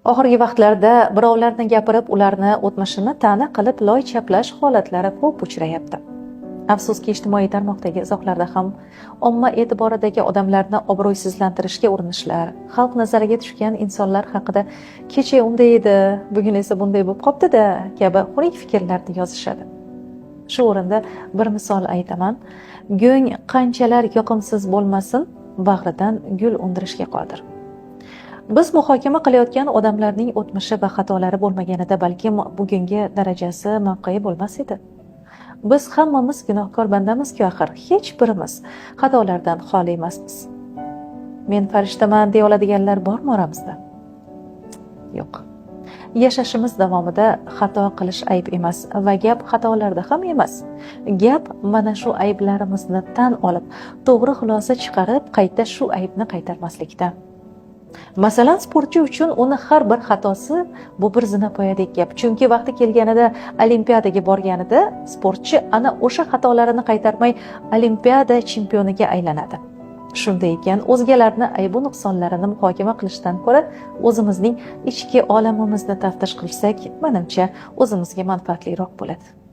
Oxirgi vaqtlarda birovlarni gapirib, ularni o'tmishini ta'na qilib loy chaplash holatlari ko'p uchrayapti. Afsuski, ijtimoiy tarmoqdagi izohlarda ham omma e'tiboridagi odamlarni obro'sizlantirishga urinishlar, xalq nazariga tushgan insonlar haqida "Kecha unday edi, bugun esa bunday bo'lib qopti-da" kabi xunuk fikrlarni yozishadi. Shu o'rinda bir misol aytaman. Go'ng qanchalar yoqimsiz bo'lmasin, bag'ridan gul undirishga qodir. Biz muhokama qilayotgan odamlarning o'tmishi va xatolari bo'lmaganida, balkim bugungi darajasi, mavqei bo'lmas edi. Biz hammamiz gunohkor bandamiz-ku axir, hech birimiz xatolardan xoli emasmiz. "Men farishtaman", deya oladiganlar bormi oramizda? Yo'q. Yashashimiz davomida xato qilish ayb emas va gap xatolarda ham emas. Gap mana shu ayblarimizni tan olib, to'g'ri xulosa chiqarib, qayta shu aybni qaytarmaslikda. Masalan, sportchi uchun uni har bir xatosi bu bir zinapoyadek gap. Chunki vaqti kelganida, olimpiadaga borganida sportchi ana o'sha xatolarini qaytarmay olimpiada chempioniga aylanadi. Shunday ekan, o'zgalarni aybu nuqsonlarini muhokama qilishdan ko'ra o'zimizning ichki olamimizni taftish qilsak, manimcha, o'zimizga manfaatliroq bo'ladi.